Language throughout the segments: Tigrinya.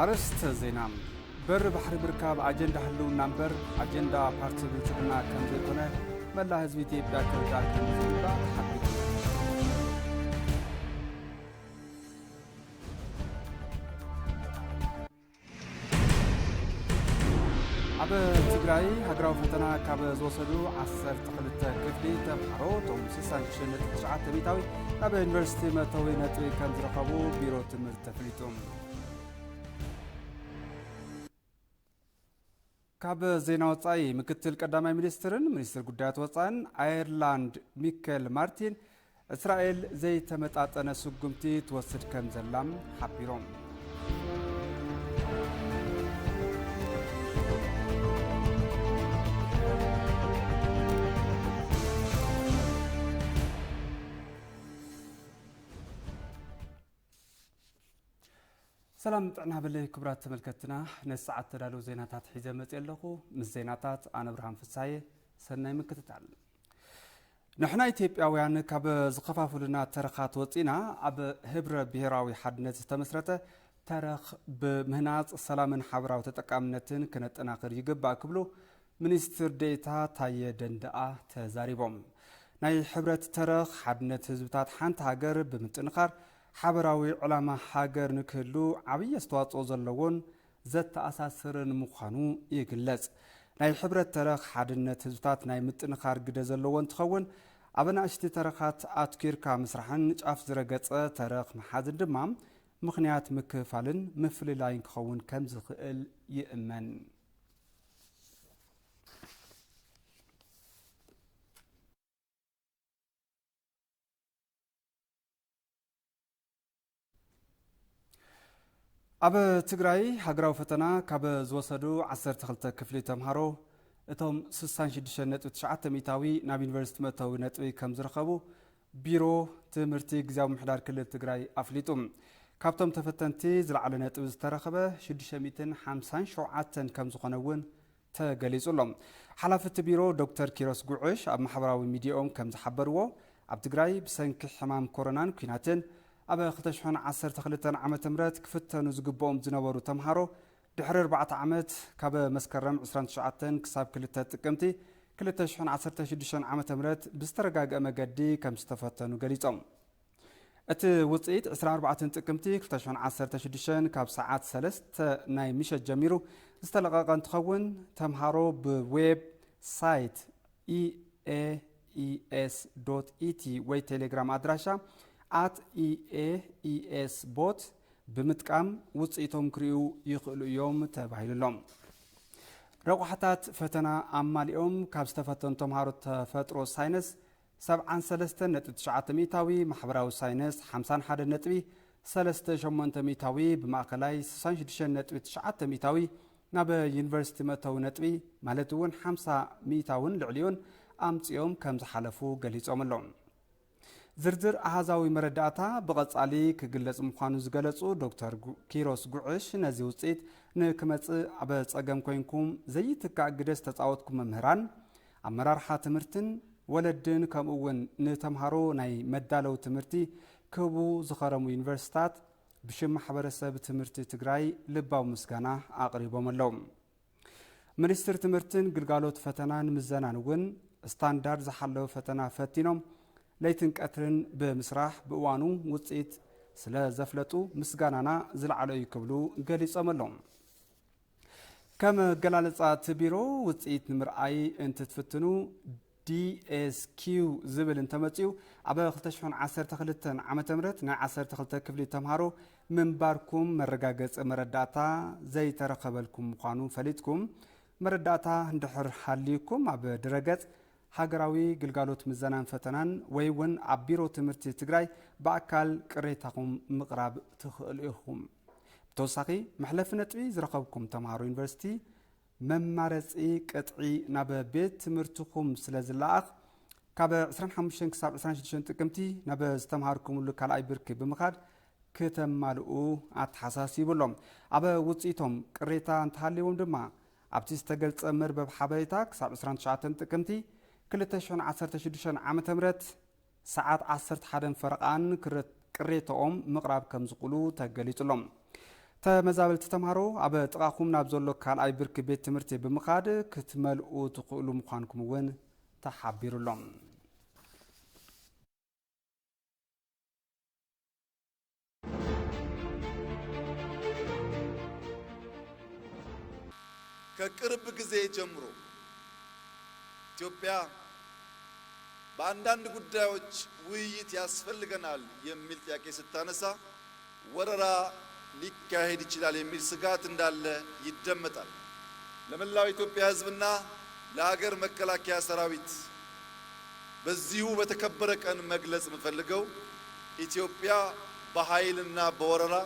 ኣርእስተ ዜና። በር ባሕሪ ምርካብ ኣጀንዳ ህልውና እምበር ኣጀንዳ ፓርቲ ብልጽግና ከም ዘይኮነ መላእ ህዝቢ ኢትዮጵያ ክርዳእ ከም ዝግባእ ተሓቢሩ። ኣብ ትግራይ ሃገራዊ ፈተና ካብ ዝወሰዱ ዓሰርተ ክልተ ክፍሊ ተምሃሮ እቶም ስሳን ሽዱሽተ ነጥቢ ትሽዓተ ሚእታዊ ናብ ዩኒቨርሲቲ መእተዊ ነጥቢ ከም ዝረኸቡ ቢሮ ትምህርቲ ኣፍሊጡ። ካብ ዜና ወጻኢ፣ ምክትል ቀዳማይ ሚኒስትርን ሚኒስትር ጉዳያት ወጻእን ኣየርላንድ ሚከል ማርቲን፣ እስራኤል ዘይተመጣጠነ ስጉምቲ ትወስድ ከም ዘላ ሓቢሮም። ሰላም ጥዕና በለይ ክቡራት ተመልከትና፣ ነዚ ሰዓት ተዳለዉ ዜናታት ሒዘ መፅእ ኣለኹ። ምስ ዜናታት ኣነ ብርሃን ፍሳየ፣ ሰናይ ምክትታል። ንሕና ኢትዮጵያውያን ካብ ዝኸፋፍሉና ተረኻት ወፂና ኣብ ህብረ ብሔራዊ ሓድነት ዝተመስረተ ተረኽ ብምህናፅ ሰላምን ሓበራዊ ተጠቃምነትን ክነጠናኽር ይግባእ ክብሉ ሚኒስትር ዴኤታ ታየ ደንደኣ ተዛሪቦም። ናይ ሕብረት ተረኽ ሓድነት ህዝብታት ሓንቲ ሃገር ብምጥንኻር ሓበራዊ ዕላማ ሃገር ንክህሉ ዓብዪ ኣስተዋፅኦ ዘለዎን ዘተኣሳስርን ምዃኑ ይግለጽ። ናይ ሕብረት ተረኽ ሓድነት ህዝብታት ናይ ምጥንኻር ግደ ዘለዎ እንትኸውን፣ ኣብ ኣናእሽቲ ተረኻት ኣትኲርካ ምስራሕን ጫፍ ዝረገጸ ተረኽ ምሓዝን ድማ ምኽንያት ምክፍፋልን ምፍልላይን ክኸውን ከም ዝኽእል ይእመን። ኣብ ትግራይ ሃገራዊ ፈተና ካብ ዝወሰዱ ዓሰርተ ክልተ ክፍሊ ተምሃሮ እቶም ስሳን ሽዱሽተ ነጥቢ ትሽዓተ ሚእታዊ ናብ ዩኒቨርሲቲ መእተዊ ነጥቢ ከም ዝረኸቡ ቢሮ ትምህርቲ ግዝያዊ ምምሕዳር ክልል ትግራይ ኣፍሊጡ። ካብቶም ተፈተንቲ ዝለዓለ ነጥቢ ዝተረኸበ ሽዱሽተ ሚእትን ሓምሳን ሸውዓተን ከም ዝኾነ እውን ተገሊጹ ኣሎ። ሓላፊ እቲ ቢሮ ዶክተር ኪሮስ ጉዕሽ ኣብ ማሕበራዊ ሚዲያኦም ከም ዝሓበርዎ፣ ኣብ ትግራይ ብሰንኪ ሕማም ኮሮናን ኲናትን ኣብ ክልተ ሽሕን ዓሰርተ ክልተን ዓመተ ምህረት ክፍተኑ ዝግብኦም ዝነበሩ ተምሃሮ ድሕሪ ኣርባዕተ ዓመት ካብ መስከረም ዕስራን ትሽዓተን ክሳብ ክልተ ጥቅምቲ ክልተ ሽሕን ዓሰርተ ሽዱሽተን ዓመተ ምህረት ብዝተረጋግአ መገዲ ከም ዝተፈተኑ ገሊጾም። እቲ ውጽኢት ዕስራን ኣርባዕተን ጥቅምቲ ክልተ ሽሕን ዓሰርተ ሽዱሽተን ካብ ሰዓት ሰለስተ ናይ ምሸት ጀሚሩ ዝተለቐቐ እንትኸውን፣ ተምሃሮ ብዌብ ሳይት ኢኤኢኤስ ዶት ኢቲ ወይ ቴሌግራም ኣድራሻ ኣት ኢኤኢኤስ ቦት ብምጥቃም ውጽኢቶም ክርእዩ ይኽእሉ እዮም ተባሂሉ ኣሎ። ረቋሕታት ፈተና ኣማሊኦም ካብ ዝተፈተኑ ተምሃሮ ተፈጥሮ ሳይንስ ሰብዓን ሰለስተን ነጥቢ ትሽዓተ ሚእታዊ፣ ማሕበራዊ ሳይንስ ሓምሳን ሓደን ነጥቢ ሰለስተ ሸሞንተ ሚእታዊ፣ ብማእኸላይ ስሳን ሽዱሽተን ነጥቢ ትሽዓተ ሚእታዊ ናብ ዩኒቨርሲቲ መእተዊ ነጥቢ ማለት እውን ሓምሳ ሚእታውን ልዕሊኡን ኣምፂኦም ከም ዝሓለፉ ገሊፆም ኣለዉ። ዝርዝር ኣሃዛዊ መረዳእታ ብቐጻሊ ክግለጽ ምዃኑ ዝገለጹ ዶክተር ጉ-፣ ኪሮስ ጉዕሽ፣ ነዚ ውጽኢት ንክመጽእ ኣብ ጸገም ኮይንኩም ዘይትካእ ግደ ዝተጻወትኩም መምህራን፣ ኣመራርሓ ትምህርትን ወለድን፣ ከምኡ እውን ንተምሃሮ ናይ መዳለዊ ትምህርቲ ክህቡ ዝኸረሙ ዩኒቨርሲታት ብሽም ማሕበረሰብ ትምህርቲ ትግራይ ልባዊ ምስጋና ኣቕሪቦም ኣለዉ። ሚኒስትር ትምህርትን ግልጋሎት ፈተናን ምዘናን እውን ስታንዳርድ ዝሓለወ ፈተና ፈቲኖም ለይትን ቀትርን ብምስራሕ ብእዋኑ ውፅኢት ስለ ዘፍለጡ ምስጋናና ዝለዓለ እዩ ክብሉ ገሊፆም ኣለዉ። ከም ኣገላልፃ እቲ ቢሮ፣ ውፅኢት ንምርኣይ እንትትፍትኑ ዲ ኤስ ኪው ዝብል እንተመፅኡ፣ ኣብ ክልተ ሽሕን ዓሰርተ ክልተን ዓመተ ምህረት ናይ ዓሰርተ ክልተ ክፍሊ ተምሃሮ ምንባርኩም መረጋገፂ መረዳእታ ዘይተረኸበልኩም ምዃኑ ፈሊጥኩም፣ መረዳእታ እንድሕር ሃልዩኩም ኣብ ድረገፅ ሃገራዊ ግልጋሎት ምዘናን ፈተናን ወይ እውን ኣብ ቢሮ ትምህርቲ ትግራይ ብኣካል ቅሬታኹም ምቕራብ ትኽእሉ ኢኹም። ብተወሳኺ፣ መሕለፊ ነጥቢ ዝረኸብኩም ተምሃሮ ዩኒቨርሲቲ መማረፂ ቅጥዒ ናብ ቤት ትምህርትኹም ስለ ዝለኣኽ፣ ካብ ዕስራን ሓሙሽተን ክሳብ ዕስራን ሽዱሽተን ጥቅምቲ ናብ ዝተምሃርኩምሉ ካልኣይ ብርኪ ብምኻድ ክተማልኡ ኣተሓሳሲቡ ኣሎ። ኣብ ውፅኢቶም ቅሬታ እንተሃልይዎም ድማ ኣብቲ ዝተገልፀ መርበብ ሓበሬታ ክሳብ ዕስራን ትሽዓተን ጥቅምቲ ክልተ ሽሕን ዓሰርተ ሽዱሽተን ዓመተ ምህረት ሰዓት ዓሰርተ ሓደን ፈረቓን ክረ-፣ ቅሬታኦም ምቕራብ ከም ዝኽእሉ ተገሊጹ ኣሎ። ተመዛበልቲ ተምሃሮ ኣብ ጥቓኹም ናብ ዘሎ ካልኣይ ብርኪ ቤት ትምህርቲ ብምኻድ ክትመልኡ ትኽእሉ ምዃንኩም እውን ተሓቢሩሎም። ከቅርብ ጊዜ ጀምሮ ኢትዮጵያ በአንዳንድ ጉዳዮች ውይይት ያስፈልገናል የሚል ጥያቄ ስታነሳ ወረራ ሊካሄድ ይችላል የሚል ስጋት እንዳለ ይደመጣል። ለመላው የኢትዮጵያ ሕዝብና ለሀገር መከላከያ ሰራዊት በዚሁ በተከበረ ቀን መግለጽ የምፈልገው ኢትዮጵያ በኃይልና በወረራ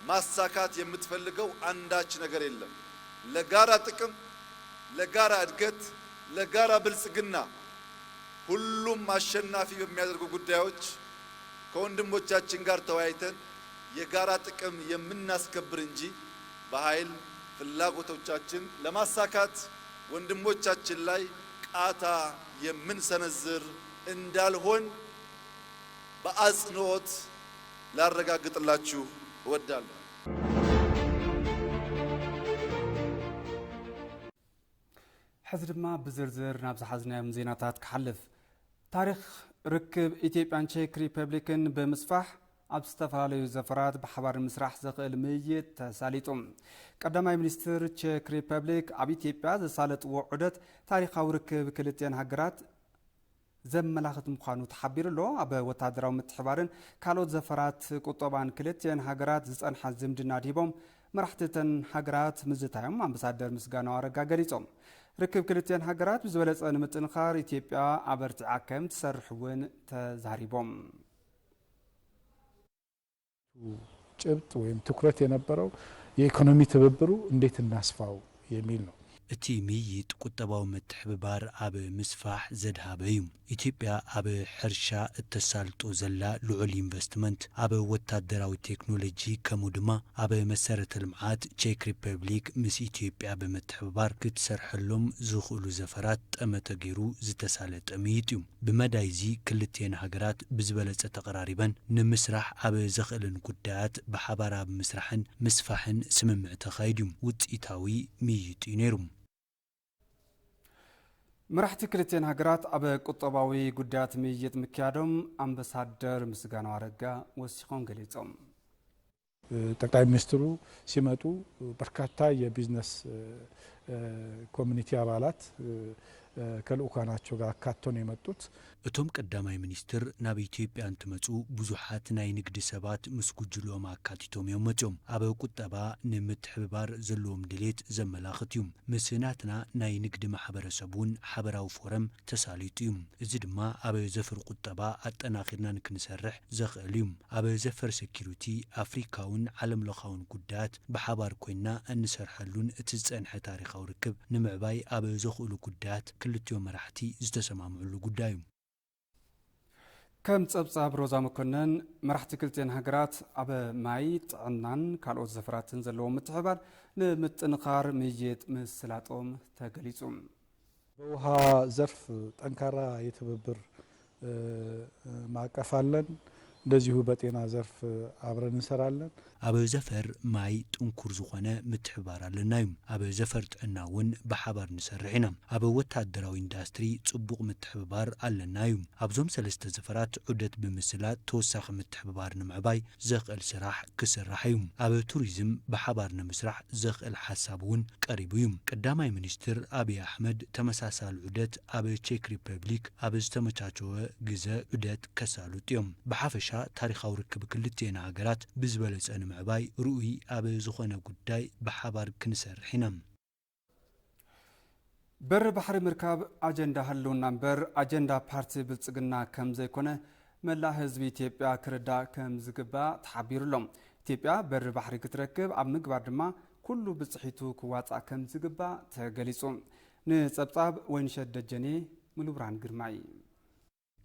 ማሳካት የምትፈልገው አንዳች ነገር የለም። ለጋራ ጥቅም፣ ለጋራ እድገት፣ ለጋራ ብልጽግና ሁሉም አሸናፊ በሚያደርጉ ጉዳዮች ከወንድሞቻችን ጋር ተወያይተን የጋራ ጥቅም የምናስከብር እንጂ በኃይል ፍላጎቶቻችን ለማሳካት ወንድሞቻችን ላይ ቃታ የምንሰነዝር እንዳልሆን በአጽንኦት ላረጋግጥላችሁ እወዳለሁ። ሕዚ ድማ ብዝርዝር ናብ ዝሓዝናዮም ዜናታት ክሓልፍ። ታሪኽ ርክብ ኢትዮጵያን ቼክ ሪፐብሊክን ብምስፋሕ ኣብ ዝተፈላለዩ ዘፈራት ብሓባር ንምስራሕ ዘኽእል ምይይጥ ተሳሊጡ። ቀዳማይ ሚኒስትር ቼክ ሪፐብሊክ ኣብ ኢትዮጵያ ዘሳለጥዎ ዑደት ታሪኻዊ ርክብ ክልቲአን ሃገራት ዘመላኽት ምዃኑ ተሓቢሩ ኣሎ። ኣብ ወታደራዊ ምትሕባርን ካልኦት ዘፈራት ቁጠባን ክልቲአን ሃገራት ዝጸንሐ ዝምድና ድሂቦም መራሕቲ እተን ሃገራት ምዝታዮም ኣምባሳደር ምስጋናው ኣረጋ ገሊጾም። ርክብ ክልቲአን ሃገራት ብዝበለጸ ንምጥንኻር ኢትዮጵያ ኣበርቲዓ ከም ትሰርሕ እውን ተዛሪቦም። ጭብጥ ወይም ትኩረት የነበረው የኢኮኖሚ ትብብሩ እንዴት እናስፋው የሚል ነው። እቲ ምይይጥ ቁጠባዊ ምትሕብባር ኣብ ምስፋሕ ዘድሃበ እዩ። ኢትዮጵያ ኣብ ሕርሻ እተሳልጦ ዘላ ልዑል ኢንቨስትመንት፣ ኣብ ወታደራዊ ቴክኖሎጂ ከምኡ ድማ ኣብ መሰረተ ልምዓት ቼክ ሪፐብሊክ ምስ ኢትዮጵያ ብምትሕብባር ክትሰርሐሎም ዝኽእሉ ዘፈራት ጠመተ ገይሩ ዝተሳለጠ ምይይጥ እዩ። ብመዳይ እዚ ክልቲኤን ሃገራት ብዝበለፀ ተቐራሪበን ንምስራሕ ኣብ ዘኽእለን ጉዳያት ብሓባር ኣብ ምስራሕን ምስፋሕን ስምምዕ ተኻይዱ እዩ። ውፅኢታዊ ምይይጥ እዩ ነይሩ። መራሕቲ ክልቲኤን ሃገራት ኣብ ቁጠባዊ ጉዳያት ምይይጥ ምክያዶም ኣምባሳደር ምስጋናው ኣረጋ ወሲኾም ገሊጾም። ጠቅላይ ሚኒስትሩ ሲመጡ በርካታ የቢዝነስ ኮሚኒቲ አባላት ከልኡካናቸው ጋር አካቶ ነው የመጡት። እቶም ቀዳማይ ሚኒስትር ናብ ኢትዮጵያ እንትመጹ ብዙሓት ናይ ንግዲ ሰባት ምስ ጉጅልኦም ኣካቲቶም እዮም መጺኦም። ኣብ ቁጠባ ንምትሕብባር ዘለዎም ድሌት ዘመላኽት እዩ። ምስ ናትና ናይ ንግዲ ማሕበረሰብ እውን ሓበራዊ ፎረም ተሳሊጡ እዩ። እዚ ድማ ኣብ ዘፈር ቁጠባ ኣጠናኺርና ንክንሰርሕ ዘኽእል እዩ። ኣብ ዘፈር ሴኪሪቲ ኣፍሪካውን ዓለምለኻውን ጉዳያት ብሓባር ኮይንና እንሰርሐሉን እቲ ዝጸንሐ ታሪኻዊ ርክብ ንምዕባይ ኣብ ዘኽእሉ ጉዳያት ክልቲኦም መራሕቲ ዝተሰማምዕሉ ጉዳይ እዩ። ከም ጸብጻብ ሮዛ መኮነን፣ መራሕቲ ክልቲኤን ሃገራት ኣብ ማይ፣ ጥዕናን ካልኦት ዘፈራትን ዘለዎም ምትሕብባር ንምጥንኻር ምይይጥ ምስላጦም ተገሊጹ። በውሃ ዘርፍ ጠንካራ የትብብር ማዕቀፍ ኣለን። እንደዚሁ በጤና ዘርፍ ኣብረን እንሰራለን። ኣብ ዘፈር ማይ ጥንኩር ዝኾነ ምትሕባር ኣለና እዩ። ኣብ ዘፈር ጥዕና እውን ብሓባር ንሰርሕ ኢና። ኣብ ወታደራዊ ኢንዳስትሪ ጽቡቕ ምትሕብባር ኣለና እዩ። ኣብዞም ሰለስተ ዘፈራት ዑደት ብምስላጥ ተወሳኺ ምትሕብባር ንምዕባይ ዘኽእል ስራሕ ክስራሕ እዩ። ኣብ ቱሪዝም ብሓባር ንምስራሕ ዘኽእል ሓሳብ እውን ቀሪቡ እዩ። ቀዳማይ ሚኒስትር ኣብይ ኣሕመድ ተመሳሳሊ ዑደት ኣብ ቼክ ሪፐብሊክ ኣብ ዝተመቻቸወ ግዘ ዑደት ከሳልጡ እዮም። ብሓፈሻ ታሪኻዊ ርክብ ክልቲኤን ሃገራት ብዝበለፀ ንምዕባይ ርኡይ ኣብ ዝኾነ ጉዳይ ብሓባር ክንሰርሕ ኢና። በሪ ባሕሪ ምርካብ ኣጀንዳ ህልውና እምበር ኣጀንዳ ፓርቲ ብልፅግና ከም ዘይኮነ መላእ ህዝቢ ኢትዮጵያ ክርዳእ ከም ዝግባእ ተሓቢሩ ኣሎ። ኢትዮጵያ በሪ ባሕሪ ክትረክብ ኣብ ምግባር ድማ ኩሉ ብፅሒቱ ክዋፃእ ከም ዝግባእ ተገሊፁ። ንፀብፃብ ወይንሸት ደጀኔ፣ ሙሉብርሃን ግርማይ።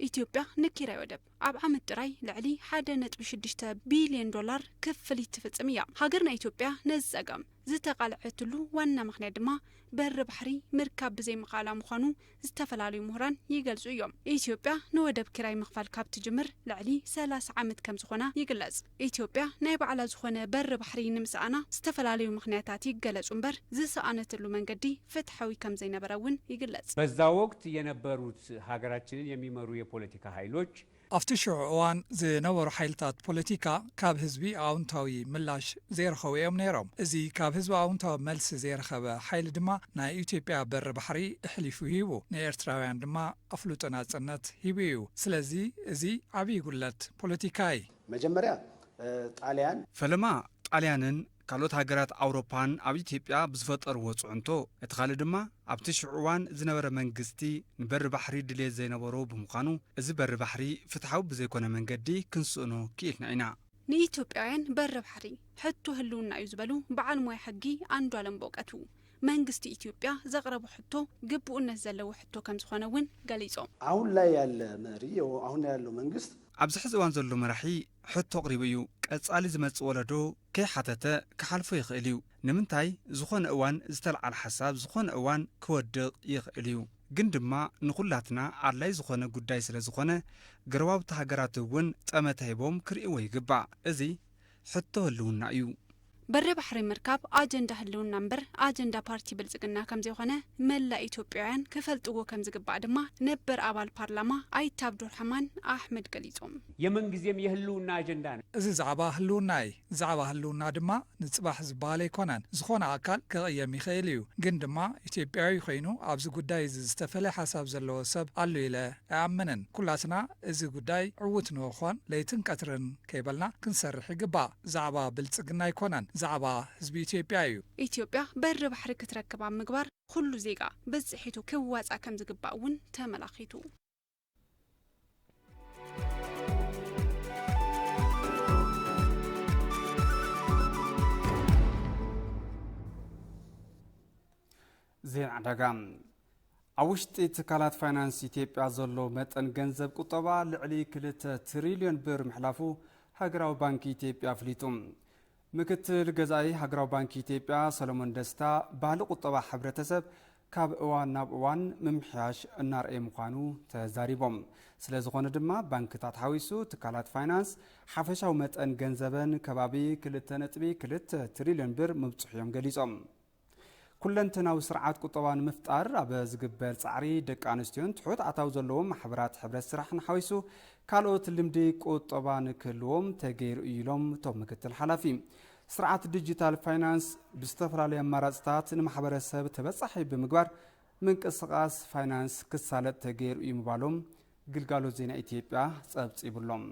ኢትዮጵያ ንኪራይ ወደብ ኣብ ዓመት ጥራይ ልዕሊ ሓደ ነጥቢ ሽዱሽተ ቢልዮን ዶላር ክፍሊት ትፍጽም እያ። ሃገርና ኢትዮጵያ ነዚ ጸገም ዝተቓልዐትሉ ዋና ምኽንያት ድማ በሪ ባሕሪ ምርካብ ብዘይምኽኣላ ምዃኑ ዝተፈላለዩ ምሁራን ይገልጹ እዮም። ኢትዮጵያ ንወደብ ኪራይ ምኽፋል ካብ ትጅምር ልዕሊ ሰላሳ ዓመት ከም ዝኾና ይግለጽ። ኢትዮጵያ ናይ ባዕላ ዝኾነ በሪ ባሕሪ ንምስኣና ዝተፈላለዩ ምኽንያታት ይገለጹ እምበር ዝሰኣነትሉ መንገዲ ፍትሓዊ ከም ዘይነበረ እውን ይግለጽ። በዛ ወቅት የነበሩት ሀገራችንን የሚመሩ የፖለቲካ ኃይሎች ኣብቲ ሽዑ እዋን ዝነበሩ ሓይልታት ፖለቲካ ካብ ህዝቢ ኣውንታዊ ምላሽ ዘይረኸቡ እዮም ነይሮም። እዚ ካብ ህዝቢ ኣውንታዊ መልሲ ዘይረኸበ ሓይሊ ድማ ናይ ኢትዮጵያ በሪ ባሕሪ እሕሊፉ ሂቡ፣ ንኤርትራውያን ድማ ኣፍልጦ ናጽነት ሂቡ እዩ። ስለዚ እዚ ዓብዪ ጉለት ፖለቲካ እዩ። መጀመርያ ጣልያን ፈለማ ጣልያንን ካልኦት ሃገራት ኣውሮፓን ኣብ ኢትዮጵያ ብዝፈጠርዎ ጽዕንቶ፣ እቲ ካልእ ድማ ኣብቲ ሽዑ እዋን ዝነበረ መንግስቲ ንበሪ ባሕሪ ድልየት ዘይነበሮ ብምዃኑ፣ እዚ በሪ ባሕሪ ፍትሓዊ ብዘይኮነ መንገዲ ክንስእኖ ክኢልና ኢና። ንኢትዮጵያውያን በሪ ባሕሪ ሕቶ ህልውና እዩ ዝበሉ በዓል ሞያ ሕጊ ኣንዷለም በውቀቱ፣ መንግስቲ ኢትዮጵያ ዘቕረቦ ሕቶ ግቡእነት ዘለዎ ሕቶ ከም ዝኾነ እውን ገሊጾም። አሁን ላይ ያለ መሪ፣ አሁን ያለው መንግስት ኣብዚ ሕዚ እዋን ዘሎ መራሒ ሕቶ ኣቕሪቡ እዩ። ቀጻሊ ዝመጽእ ወለዶ ከይሓተተ ክሓልፎ ይኽእል እዩ። ንምንታይ ዝኾነ እዋን ዝተልዓለ ሓሳብ ዝኾነ እዋን ክወድቕ ይኽእል እዩ። ግን ድማ ንኹላትና ኣድላይ ዝኾነ ጉዳይ ስለ ዝኾነ ጎረባብቲ ሃገራት እውን ጠመተ ሂቦም ክርእይዎ ይግባእ። እዚ ሕቶ ህልውና እዩ። በሪ ባሕሪ ምርካብ ኣጀንዳ ህልውና እምበር ኣጀንዳ ፓርቲ ብልጽግና ከምዘይኾነ መላእ ኢትዮጵያውያን ክፈልጥዎ ከምዝግባእ ድማ ነበር ኣባል ፓርላማ ኣይተ ኣብዱርሕማን ኣሕመድ ገሊጾም። የመን ጊዜም የህልውና ኣጀንዳ ነው። እዚ ዛዕባ ህልውና እዩ። ዛዕባ ህልውና ድማ ንጽባሕ ዝበሃል ኣይኮነን። ዝኾነ ኣካል ክቕየም ይኽእል እዩ። ግን ድማ ኢትዮጵያዊ ኮይኑ ኣብዚ ጉዳይ እዚ ዝተፈለየ ሓሳብ ዘለዎ ሰብ ኣሎ ኢለ ኣይኣምንን። ኩላትና እዚ ጉዳይ ዕዉት ንኽኾን ለይትን ቀትርን ከይበልና ክንሰርሕ ይግባእ። ዛዕባ ብልጽግና ኣይኮነን፣ ዛዕባ ህዝቢ ኢትዮጵያ እዩ። ኢትዮጵያ በሪ ባሕሪ ክትረክብ ኣብ ምግባር ኩሉ ዜጋ ብጽሒቱ ክዋጻእ ከምዝግባእ እውን ተመላኺቱ። ዜና ዕዳጋ። ኣብ ውሽጢ ትካላት ፋይናንስ ኢትዮጵያ ዘሎ መጠን ገንዘብ ቁጠባ ልዕሊ ክልተ ትሪልዮን ብር ምሕላፉ ሃገራዊ ባንኪ ኢትዮጵያ ኣፍሊጡ። ምክትል ገዛኢ ሃገራዊ ባንኪ ኢትዮጵያ ሰሎሞን ደስታ፣ ባህሊ ቁጠባ ሕብረተሰብ ካብ እዋን ናብ እዋን ምምሕያሽ እናርኣየ ምዃኑ ተዛሪቦም። ስለዝኾነ ድማ ባንክታት ሓዊሱ ትካላት ፋይናንስ ሓፈሻዊ መጠን ገንዘበን ከባቢ ክልተ ነጥቢ ክልተ ትሪልዮን ብር ምብፅሑ እዮም ገሊፆም። ኩለንተናዊ ስርዓት ቁጠባ ንምፍጣር ኣብ ዝግበር ጻዕሪ፣ ደቂ ኣንስትዮን ትሑት ኣታዊ ዘለዎም ማሕበራት ሕብረት ስራሕን ሓዊሱ ካልኦት ልምዲ ቁጠባ ንክህልዎም ተገይሩ እዩ ኢሎም እቶም ምክትል ሓላፊ። ስርዓት ዲጂታል ፋይናንስ ብዝተፈላለዩ ኣማራፅታት ንማሕበረሰብ ተበፃሒ ብምግባር ምንቅስቓስ ፋይናንስ ክሳለጥ ተገይሩ እዩ ምባሎም ግልጋሎት ዜና ኢትዮጵያ ፀብፂቡሎም።